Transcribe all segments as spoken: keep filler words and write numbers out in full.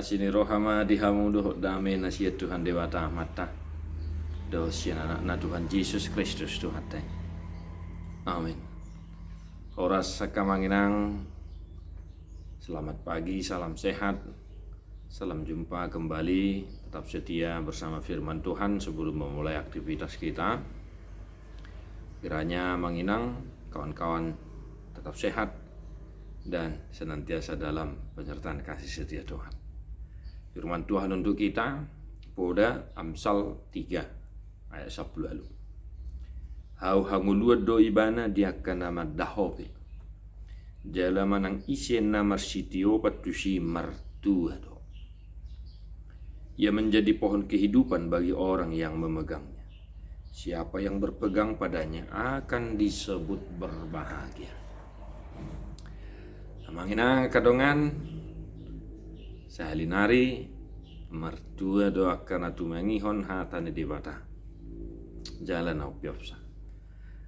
Asi ni roha ma di hamu dohot dame na sian Tuhan Debata Amanta dohot sian Anakna Tuhan Jesus Kristus Tuhanta i. Amin. Horas angka amang inang. Selamat pagi, salam sehat. Salam jumpa kembali, tetap setia bersama firman Tuhan sebelum memulai aktivitas kita. Kiranya amang inang, kawan-kawan tetap sehat dan senantiasa dalam penyertaan kasih setia Tuhan. Firman Tuhan untuk kita, Poda Amsal tiga ayat sampulu ualu. Hau hangoluan do ibana di angka na mandahopi. Jala manang ise na marsitiopan tusi martua do. Ia menjadi pohon kehidupan bagi orang yang memegangnya. Siapa yang berpegang padanya akan disebut berbahagia. Amang inang angka dongan, sahali nari martua do angka na tumangihon hata ni Debata. Jala na umpeopsa.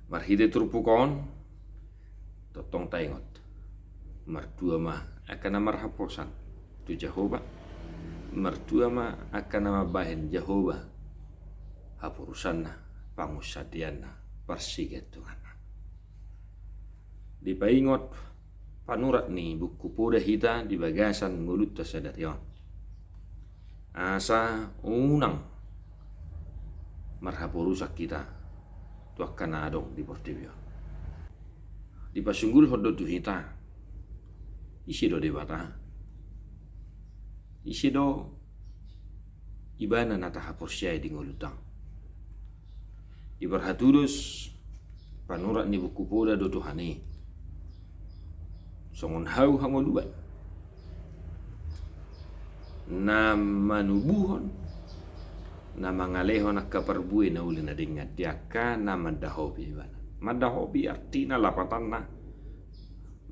Marhite turpuk on, tongtong taingot. Martua ma angka na marhaposan tu Jahowa. Martua ma angka na mambahen Jahowa haporusanna, pangunsandeanna, parsigantunganna. Dipaingot panurat ni buku Poda hita di bagasan ngolunta sadari on. Asa unang marhaporusan hita tu angka na adong di portibi on. Dipasunggulhon do tu hita, ise do Debata? Ise do ibana na tahaporseai di ngolunta on? Diparhatudos panurat ni buku Poda do Tuhan i songon hau hangoluan na manubuhon, na mangalehon angka parbue na uli na denggan di angka na mandahopi ibana. Mandahopi artina lapatanna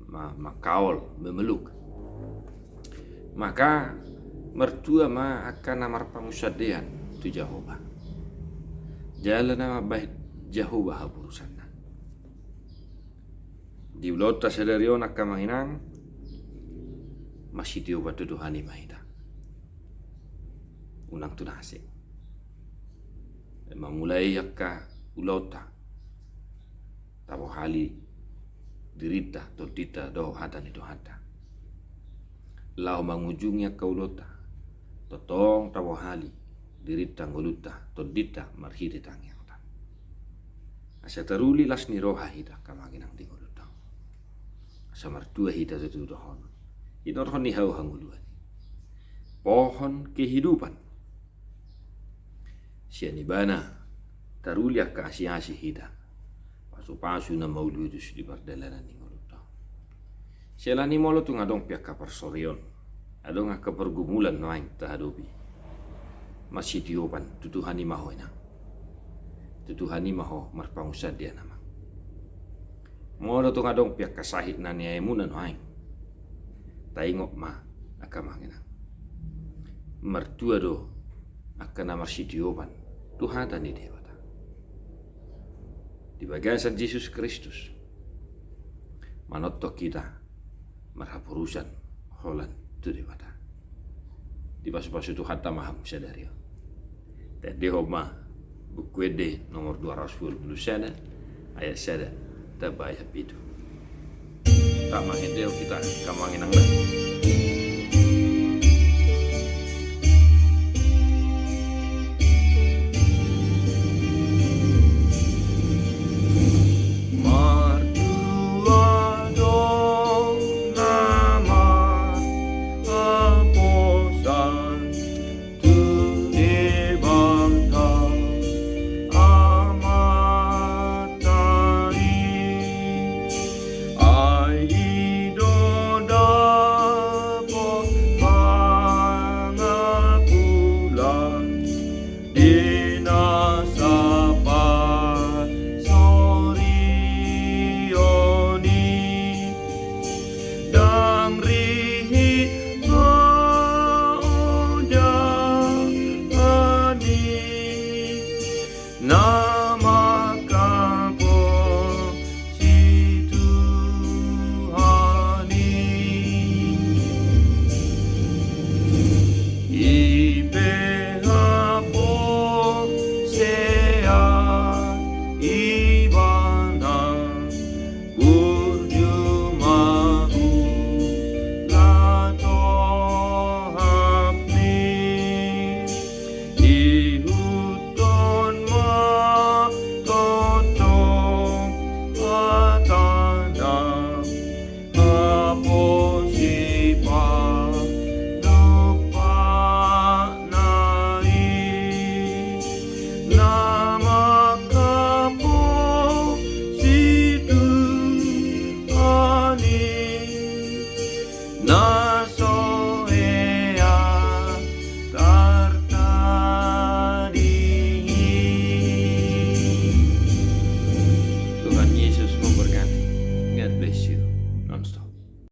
ma-, mangkaol, memeluk. Maka martua ma angka na marpangunsandean tu Jahowa. Jala na mambahen Jahowa haporusanna. Di ulaonta sadari on angka amang inang, marsitiopan tu Tuhan i ma hita. Unang tu na asing. Mamulai angka ulaonta, tabohali dirinta, tondinta dohot hata ni Tuhanta. Laho mangujungi angka ulaonta, tongtong tabohali dirinta, ngolunta, tondinta marhite tangiangta. Asa taruli las ni roha hita angka amang inang di ngolunta on. Asa martua hita tutu dohonon, hinorhon ni hau hangoluan i, pohon kehidupan. Sian ibana taruli angka asiasi hita, pasupasu na mauliutus di pardalanan ni ngolunta on. Siala ni molo tung adong pe angka parsorion, adong angka pergumulan nuaeng tahadopi, marsitiopan tu Tuhan i ma ho inang. Tu Tuhan i ma ho marpangunsandean amang. Molo tung adong pe angka sahit na niaemuna nuaeng, taingot ma angka amang inang, martua do angka na marsitiopan tu hata ni Debata. Di bagasan Jesus Kristus manongtong hita marhaporusan holan tu Debata. Dipasupasu Tuhanta ma hamu sadari on. Taendehon ma Buku Ende nomor dua ratus dua puluh sada, ayat sada tamba ayat pitu. Taendehon hita angka amang inang na.